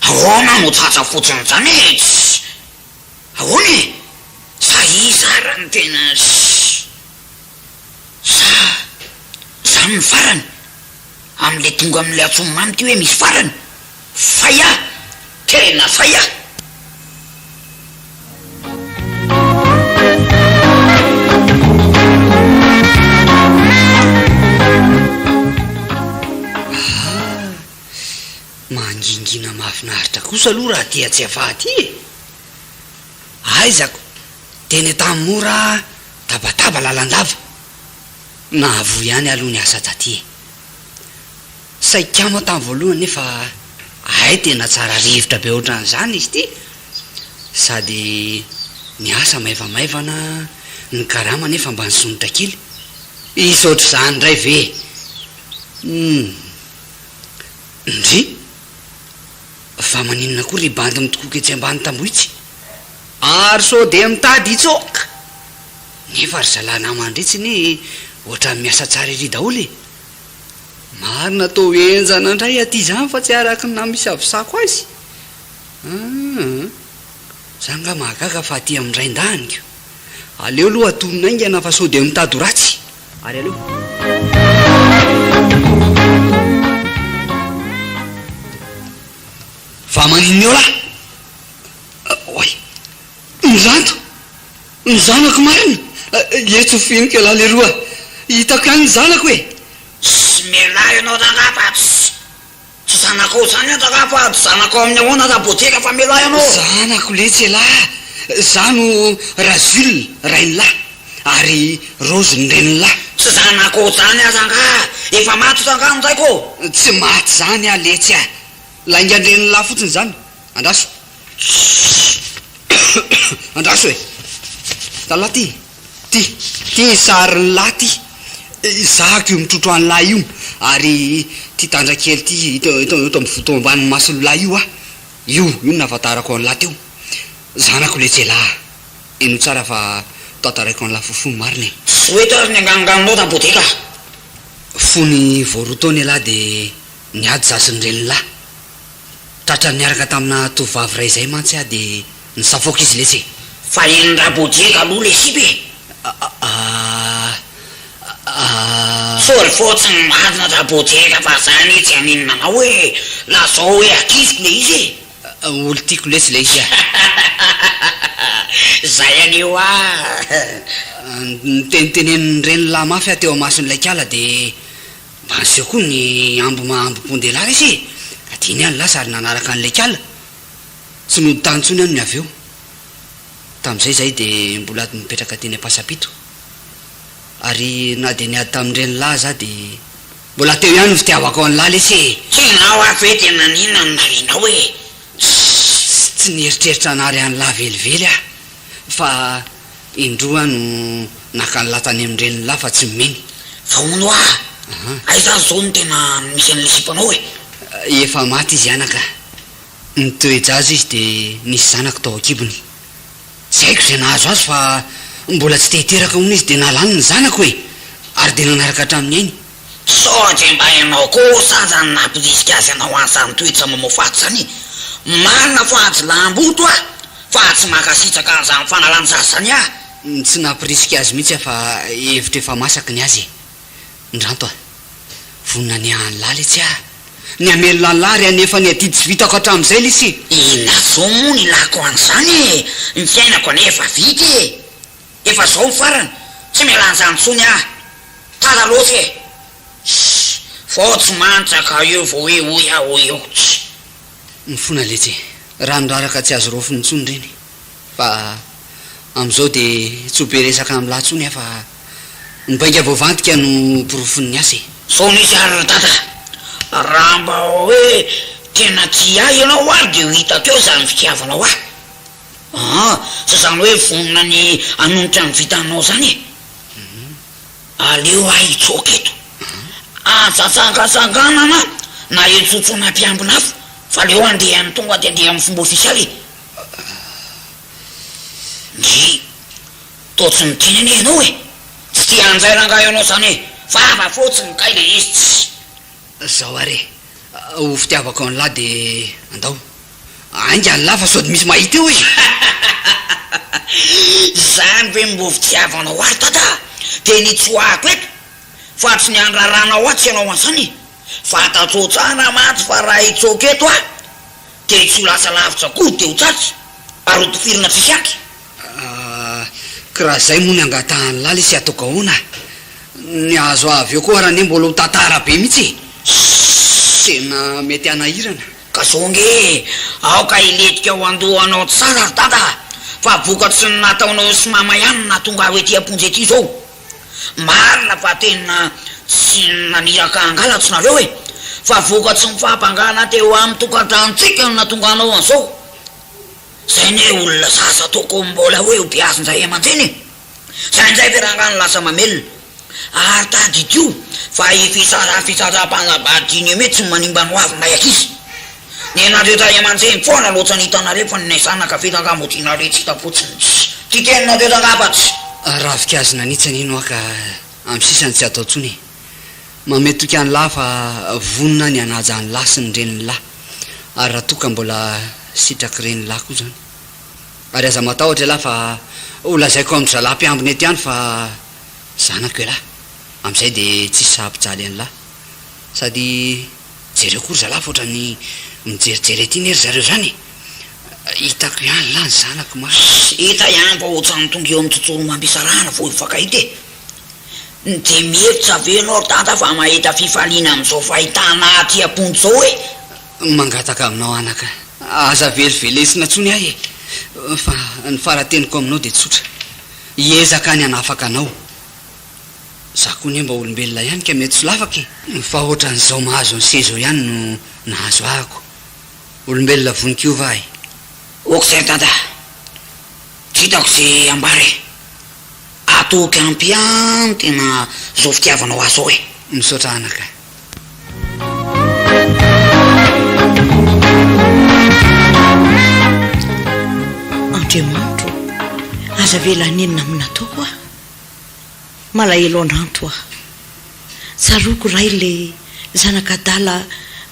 Ahoana no tratra fotsiny izany e? Tssy! Ahoana e? Sa iza ary no tena tssy! Sa izany no farany? Amin'ilay tonga amin'ilay antsoin'i Mamy ity hoe misy farany? Fay aho! Tena fay aho! Ah! Mangingina mahafinaritra kosa aloha raha aty Antsiafaha aty e! Aizako, teny Antanimora tabataba lalandava. Nahavoa ihany aloha ny asa taty e! Saikama tamin'ny voalohany nefa hay tena tsara rivotra be ohatran'izany izy ity, sady ny asa maivamaivana, ny karama nefa mba nisondrotra kely. Hisy ohatr'izany indray ve? Humm. Ndry! Fa maninona koa ry bandy mitokoka etsy ambany tamboho itsy? Ary sao dia mitady hitsoaka? Nefa ry zalahy naman-dry itsy anie ohatran'ny miasa tsara ery daholo e! Marina toa henjana indray aty izany fa tsy araka ny namisavisako azy. Aa! Za nga mahagaga fa aty amin'ny rain-dahiniko. Aleo aloha atonina haingana fa sao dia mitady ho ratsy. Ary aleo. Fa maninona eo lahy? Oay! Miranto! Ny zanako marina! Etsy ho fihiniko ialahy leroa! Hitako ihany ny zanako e! Tsy mialà ianao rangahy fa tsy tsy zanakao izany an rangahy fa tsy zanakao amin'ny ahoana Rabodeka fa mialà ianao! Zanako letsy ialahy! Za no Ra-Jules rainilahy ary Rose ny renilahy. Tsy zanakao izany aho rangahy! Efa maty rangahy ny raiko ô! Tsy maty izany aho letsy a! Laingan-drenilahy fotsiny izany! Andraso! Andraso e! Zalahy ty! Ty! Ty ny sarin'lah ty! Zahako io mitrotro an'lah io ary ty tandra kely ty eto eto eto amin'ny voto ambanin'ny mason'lah io ah! Io! Io no nahafantarako an'lah teo! Zanako letsy elah! Henoy tsara fa tantaraiko an'lah fofo ny marina e! Tsy ho eto ary ny anganonganonao Rabodeka! Fony vao roa taona elah dia niady za sy ny renin'lah! Tratra niaraka tamina tovovavy iray izay mantsy aho dia nisafoaka izy lesy e! Fa eny Rabodeka aloha le sipa e! Aah aah. Sorry fotsiny marina Rabodeka fa za anie tsy haninona anao e! Lazao hoe ankiziko le izy e! Olon-tiako lesy le izy a! Zay anie hoa! Nitenitenenin'ny ren'lah mafy aho teo amason'ilay kala dia Mba niseho koa ny ambo maha ambom-pon-dehilahy resy e! Ka dia iny aho no lasa ary nanaraka an'ilay kala. Tsy nody tany intsony aho nony avy eo. Tamin'izay izahay dia mbola nipetraka teny Ampasampito. Ary na dia niady tamin-drenilahy aza aho dia mbola teo ihany ny fitiavako an'lah lesy e! Tena hoa ve dia naninona no narianao e? Tsy nieritreritra hanary an'lah velively aho fa Indroa aho no naka an'lah tany amin-drenin'lah fa tsy nomeny. Fa hono hoa, aiza ary zao no tena misy an'ilay sipanao e? Efa maty izy anaka. Nitoe-jaza izy dia nisy zanako tao an-kibony. Tsy haiko izay nahazo azy fa mbola tsy te-hiteraka hono izy dia nalany ny zanako e! Ary dia nanaraka hatramin'ny ainy. Sao dia mba ianao kosa aza no nampirisika azy hanao an'izany toetra mamoa faty izany e? Marina fa jiolahimboto aho fa tsy mankasitraka an'izany fanalan-jaza izany aho. Tsy nampirisika azy mihitsy aho fa hevitra efa masaky ny azy e. Ndranto a! Vonona ny hahan'lah letsy aho. Ny hamelona an'lah ary hanefa ny adidy tsy vitako hatramin'izay lesy e. Inona zao moa no ilako an'izany e? Ny fiainako anie efa vita e! Efa zao ny farany, tsy miala an'izany intsony aho. Tara loatra e! Tssy! Vao tsy mantsaka eo vao hoe hoy aho hoy eo. Tssy! Mifona letsy e! Rano raraka tsy azo raofina intsony ireny. Fa amin'izao dia tsy ho be resaka amin'lah intsony aho fa ny bainga voavadika no porofon'ny asa e! Zao mihitsy ary ry dada, raha mba hoe tena tia ahy ianao ary dia ho hitako eo izany fitiavanao ahy. Aa, tsy izany hoe vonona ny hanonitra ny vitanao izany e! Aleo aho hitsoaka eto. Aza tsangatsanganana na etsotsoana mpiambina afo fa aleo handeha any tonga dia andeha amin'ny fomba ofisialy e! Ndry! Toa tsy miteny anie ianao e! Tsy tia an'izay rangahy ianao izany e! Vava fotsiny kay le izy tsy. Zao ary e! Ho fitiavako an'lah de andao. Haingana lah fa sao de misy mahita eo e! Izany ve mbo fitiavanao ahy dada a! De nitsoahako eto fa tsy ny handraranao ahy tsy hanao an'izany e! Fantatrao tsara mantsy fa raha hitsoaka eto aho de tsy ho lasa lavitra akory de ho tratra ary ho tifirina tsisy aky. Ah, ka raha zay moa ny angatahan'lah lesy ataoko ahoana? Ny azo avy eo koa ary anie mbola ho tantara be mihitsy e! Tena mety hanahirana. Ka zao nge e, aoka hilentika ao an-dohanao tsara ry dada a! Fa vokatry ny nataonao sy mama ihany no nahatonga ahy ho ety am-ponja ety izao. Marina fa tena tsy naniraka hangalatra nareo e! Fa vokatry ny fahabangana teo amin'ny tokantranontsika no nahatonga anao an'izao. Zay anie olona zaza tokony mbola hoe ho beazin-dray aman-dreny e! Zay indray ve rangahy no lasa mamelona? Ary tadidio fa i fitsara fitsaram-panambadiana io mihitsy no manimba ny hoavin'ilay ankizy. Ny anareo ray aman-dreny foana no ohatran'ny hitanareo fa ny zanaka ve rangahy mody nareo tsy hita fotsiny tsy tia teninareo rangahy fa tsy. Ravinkazo nanitsy anie no haka amin'ny sisany tsy atao tsony e. Manome toky an'lah fa vonona ny hanaja an'lah sy ny renin'lah ary raha toa ka mbola sitraky renin'lah koa zany. Ary aza matahotra ialahy fa ho lazaiko amin-dry zalahy mpiambina eto ihany fa zanako ialahy. Amin'izay dia tsisy sahy hampijaly an'lah. Sady jereo koa ry zalahy fa ohatran'ny mijerijery ety anie ry zareo izany e! Hitako ihany lah ny zanako mantsy. Hita ihany fa ohatran'ny tonga eo amin'ny tontolo mampisarahana vao hifankahita e! Dia mihevitra ve ianao ry dada fa mahita fifaliana amin'izao fahitana ahy aty am-ponja izao e? Mangataka aminao anaka, aza velivelesina intsony ahy e! Fa ny fara-teniko aminao dia tsotra, hiezaka ny hanafaka anao. Za koa anie mba olombelona ihany ka mety solafaka e! Fa ohatran'izao mahazo ny seza eo ihany no nahazo ahako. Olombelona vonon-kiova ahy. Ok zay dada, tsy hitako ze ambara e! Atoky ampy ihany tena zao fitiavanao ahy zao e! Misaotra anaka. Andriamanitro ô, aza avela hanenina amin'ny nataoko aho. Malahelo an-dranto aho. Tsaroako Ray le zanaka adala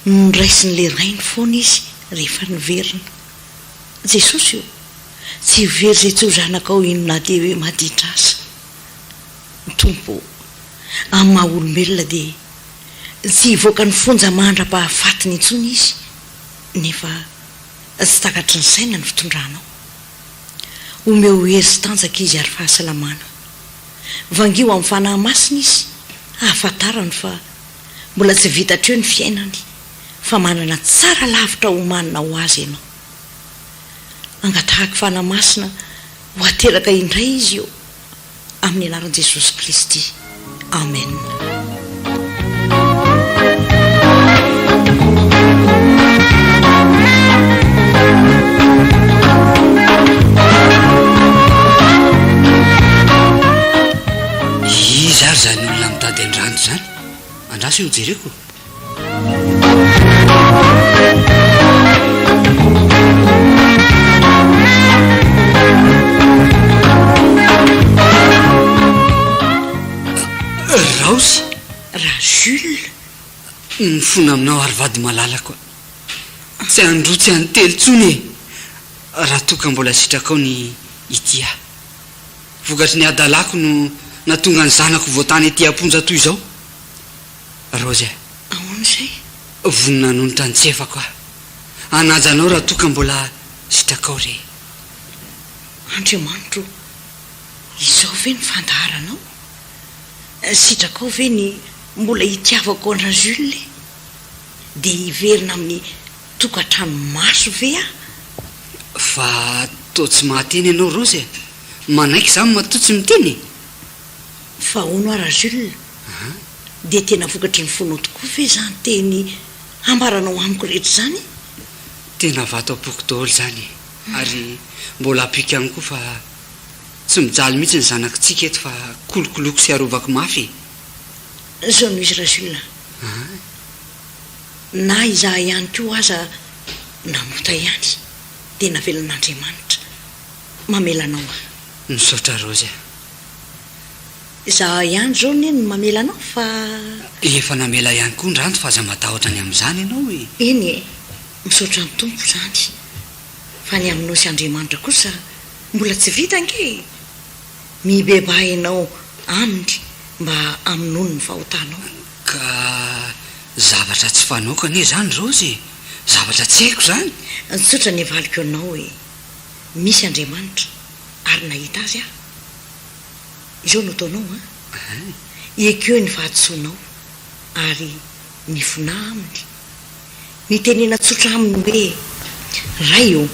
noraisin'le rainy foana izy rehefa niverina. Jesosy ô, tsy ho very izay tsy ho zanakao iny na dia hoe maditra aza. Tompo ô, amin'ny maha olombelona dia tsy hivoaka ny fonja mandra-pahafatiny intsony izy, nefa tsy takatry ny saina ny fitondranao. Omeo hery sy tanjaka izy ary fahasalamana. Vangio amin'ny Fanahy Masina izy hahafantarany fa mbola tsy vita hatreo ny fiainany fa manana tsara lavitra omanina ho azy ianao. Angatahako Fanahy Masina ho ateraka indray izy eo amin'ny anaran'i Jesosy Kristy. Amen. Iza ary izany olona mitady an-dRanto izany? Andraso eo jereko. Raosy! Ra Jules! Mifona aminao ary vady malalako a! Tsy androa tsy antelo intsony e! Raha toa ka mbola sitrakao ny hitia ahy. Vokatry ny hadalako no nahatonga ny zanako voatana ety am-ponja toy izao. Raozy a! Ahoana izay? Vonona hanonitra ny tsefako aho. Hanaja anao raha toa ka mbola sitrakao re. Andriamanitro o! Izao ve ny fandaharanao? Sitrakao ve ny mbola hitiavako an-dRajules e? Dia hiverina amin'ny tokantrano maso ve aho? Fa toa tsy mahateny ianao Raozy e! Manaiky izany matoa tsy miteny e! Fa hono hoa Rajules, dia tena vokatry ny fonao tokoa ve izany teny ambaranao amiko rehetra izany? Tena vato am-poko daholo izany e! Ary mbola ampiako ihany koa fa tsy mijaly mihitsy ny zanakitsika eto fa kolokoloiko sy arovako mafy e! Izao no izy Rajules a! Na izahay ihany koa aza nanota ihany dia navelan'Andriamanitra mamela anao aho. Misaotra Raozy a! Izaho ihany izao anie no mamela anao fa. Efa namela ihany koa Ndranto fa aza matahotra ny amin'izany ianao e! Eny e! Misaotra ny Tompo izany. Fa ny aminao sy Andriamanitra kosa mbola tsy vita ange e! Mibebaha ianao Aminy mba hamonoany ny fahotanao. Ka zavatra tsy fanaoko anie izany Raozy e! Zavatra tsy haiko izany! Tsotra ny avaliko anao e! Misy Andriamanitra ary nahita Azy aho. Izao no ataonao an! Ekeo ny fahadisoanao ary mifonà Aminy. Mitenena tsotra aminy hoe, Ray ô,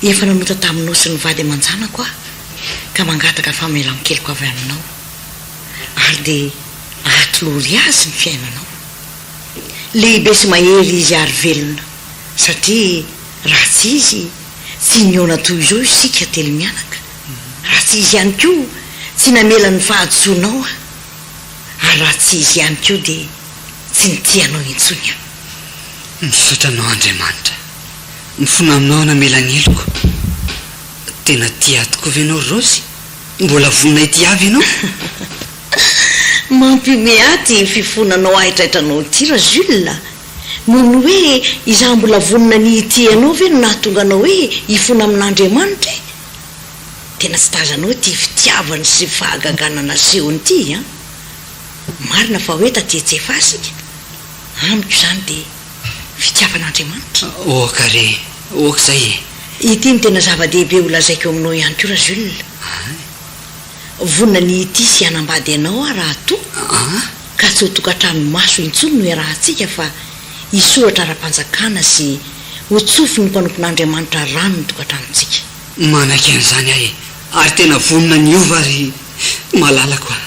efa nanota taminao sy ny vady aman-janako aho, ka mangataka famelan-keloka avy aminao. Ary dia atolory azy ny fiainanao. Lehibe sy mahery izy ary velona, satria raha tsy izy, tsy nihaona toy izao isika telomianaka. Raha tsy izy ihany koa, tsy namela ny fahadisoanao aho. Ary raha tsy izy ihany koa dia tsy nitia anao intsony aho. Misaotra anao Andriamanitra. Mifona aminao aho namela ny heloko. Tena tia ahy tokoa ve ianao ry Raozy? Mbola vonona hitia ahy ve ianao? Mampihomehy ahy ity fifonanao haitraitranao ity ra Jules a! Noho ny hoe izaho mbola vonona ny hitia anao ve no nahatonga anao hoe hifona amin'Andriamanitra e? Tena tsy tazanao ity fitiavany sy fahagagana nasehony ity an! Marina fa hoe taty Tsiafahy isika, amiko izany dia fitiavan'Andriamanitra. Ok re, ok izay e! Ity no tena zava-dehibe ho lazaiko aminao ihany koa Ra-Jules. Vonona ny hitia sy hanambady anao aho raha toa ka tsy ho tokantrano maso intsony no iarahantsika fa hisoratra ara-panjakana sy ho tsofin'ny mpanompon'Andriamanitra rano ny tokantranontsika. Manaiky an'izany aho e! Ary tena vonona ny hiova ry malalako a!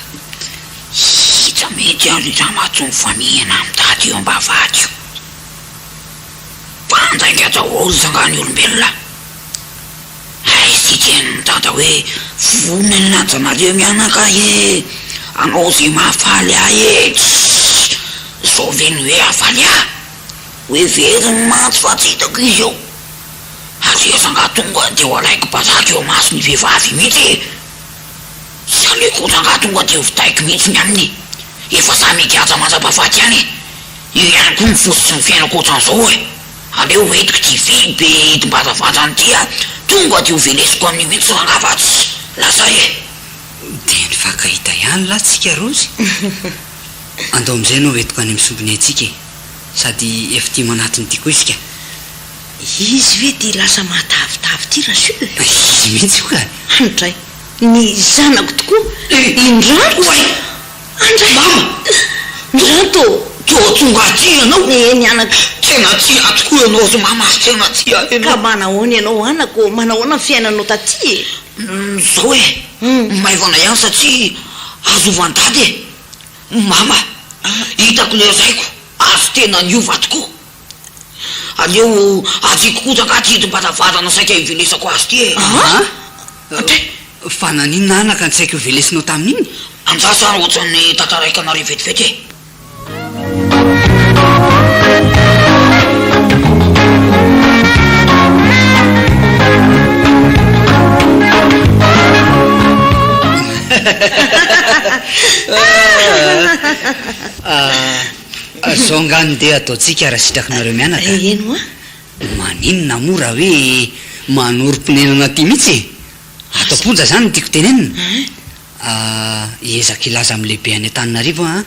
Hita mihitsy ary ramatoa mifanihina amin'i dada eo ambavahady io. Mpandainga daholo zangah ny olombelona. Aiza ity tenin'i dada hoe vonona ny hanaja anareo mianaka e! Hanao izay mahafaly ahy e! Tssy! Izao ve ny hoe hahafaly ahy? Hoheveriny mantsy fa tsy hitako izy eo. Ary aiza angaha tonga dia ho alaiko baraka eo imason'ny vehivavy mihitsy e! Tsy aleoko rangaha tonga dia ho vitaiko mihitsy ny aminy e! Efa samy higaja mandra-pahafaty ihany e! Io ihany koa ny fototry ny fiainako ohatran'izao e! Aleo ho entiko ity vy be hidim-baravarana ity a! Tonga dia ho velesiko amin'io mihitsy rangaha fa tsy lasa e! Dia nifankahita ihany lahy tsika Rozy? Andao amin'izay ianao entiko any amin'ny sombiny antsika e! Sady efa tia manatona ity koa isika. Izy ve ity lasa matavitavy ity Rasul? Izy mihitsy io ka! Andray! Ny zanako tokoa! Indranto! Andray! Mama! Ndranto ô! Toa tonga aty ianao? Eny anaka. Tena tia ahy tokoa ianao ry mama a! Tena tia ahy ianao. Ka manahoana ianao anaka ô? Manahoana ny fiainanao taty e? Izao e! Maivana ihany satria azo ovan'i dada e! Mama! Hitako ilay raiko ary tena niova tokoa. Aleo asiako kosa angaha ty hidim-baravarana saika hivelesako azy ty e! An? Fa naninona anaka no saika hovelesinao tamin'iny? Andraso ary ohatran'ny tantaraiko anareo vetivety e! Zao angaha no ndeha ataontsika raha sitrakinareo mianaka? Eny hoa. Maninona moa raha hoe manorim-ponenana aty mihitsy e? Ato am-ponja izany no tiako tenenina. Hiezaka hilaza amin'ny lehibe any Antananarivo aho an,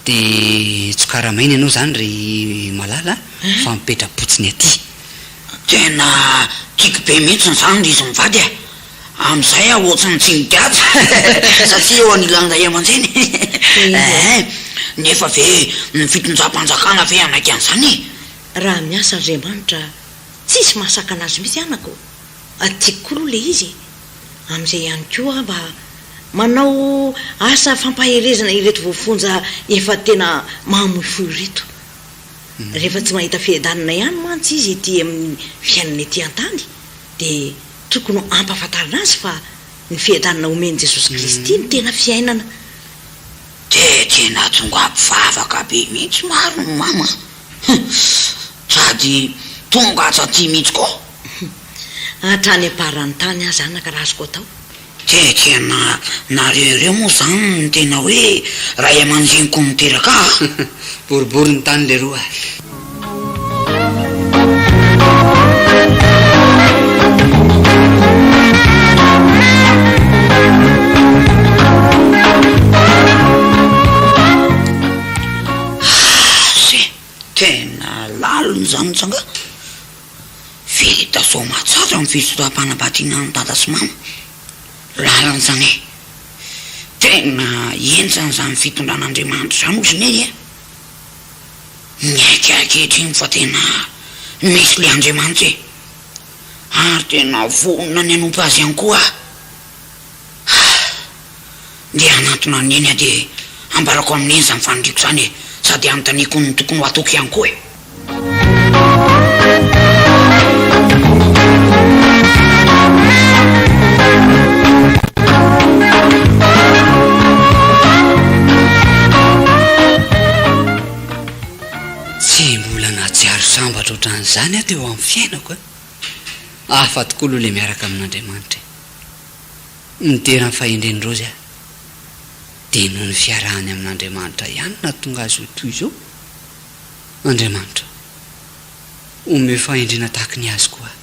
dia tsy karamaina ianao izany ry Malala fa mipetra-potsiny aty. Tena tiako be mihitsy izany ry izy mivady e! Amin'izay aho ohatran'ny tsy migadra satria eo anilan'ny ray aman-dreny eh! Nefa ve ny fitondram-panjakana ve hanaiky an'izany e? Raha miasa Andriamanitra tsisy mahasakana azy mihitsy anako a! Tiako koa aloha ilay izy e! Amin'izay ihany koa aho mba manao asa fampaherezana ireto voafonja efa tena mamoy fo ireto. Rehefa tsy mahita fiadanana ihany mantsy izy ety amin'ny fiainana ety an-tany dia Tokony ho ampahafantarina azy fa ny fiadanana omen'i Jesosy Kristy no tena fiainana. Dia tena tonga mpivavaka be mihitsy marina ny mama hum! Sady tonga hatraty mihitsy koa. Hatrany am-paran'ny tany aza anaka raha azoko atao. Tena nareo ireo moa izany no tena hoe ray aman-dreniko niteraka ahy a! Boribory ny tany leroa a! Ase! Tena lalina izany tsangah! Vita soamatsara ny fizoram-panambadiana an'i Dada sy Mama. Lalina izany e! Tena henjana izany fitondran'Andriamanitra izany hozy Neny e! Miaiky ahy ankehitriny fa tena misy ilay Andriamanitra e! Ary tena vonona ny hanompo Azy ihany koa aho. Ah! Ndeha hanantona an'i Neny aho dia ambarako amin'i Neny izany faniriako izany e! Sady hanontaniako ny tokony ho ataoko ihany koa e! Tsy mbola nahatsiaro sambatra ohatran'izany aho teo amin'ny fiainako a! Hafa tokoa aloha ilay miaraka amin'Andriamanitra e! Midera ny fahendren'i Raozy aho. Dia noho ny fiarahany amin'Andriamanitra ihany no nahatonga azy ho toy izao. Andriamanitra ô, omeo fahendrena tahaka ny azy koa aho.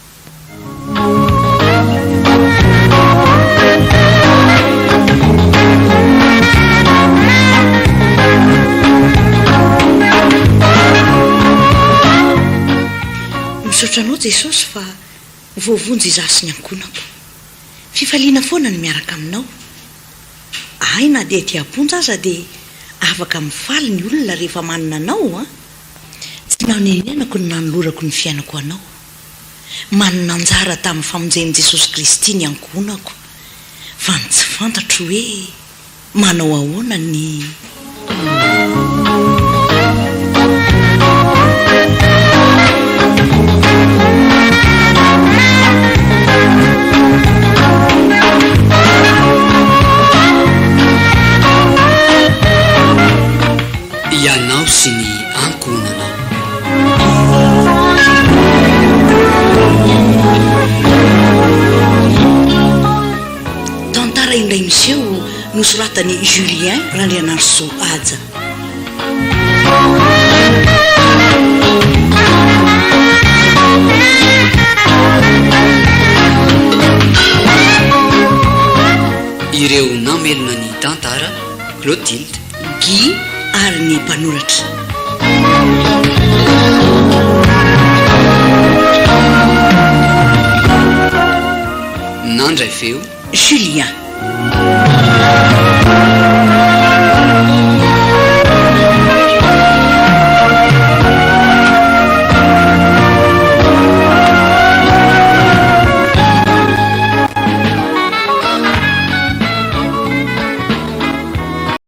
Misaotra anao Jesosy fa voavonjy izaho sy ny ankohonako. Fifaliana foana ny miaraka aminao. Hay na dia aty am-ponja aza dia afaka mifaly ny olona rehefa manana anao an! Tsy nanenenako ny nanolorako ny fiainako anao. Manana anjara tamin'ny famonjen'i Jesosy Kristy ny ankohonako, fa ny tsy fantatro hoe manao ahoana ny. Ianao sy ny ankohonanao. Tantara indray miseho nosoratan'i Julien Randrianarisoa Haja. Ireo namelona ny tantara, Clotilde. Guy ary ny mpanoratra. Nandray feo. Julien.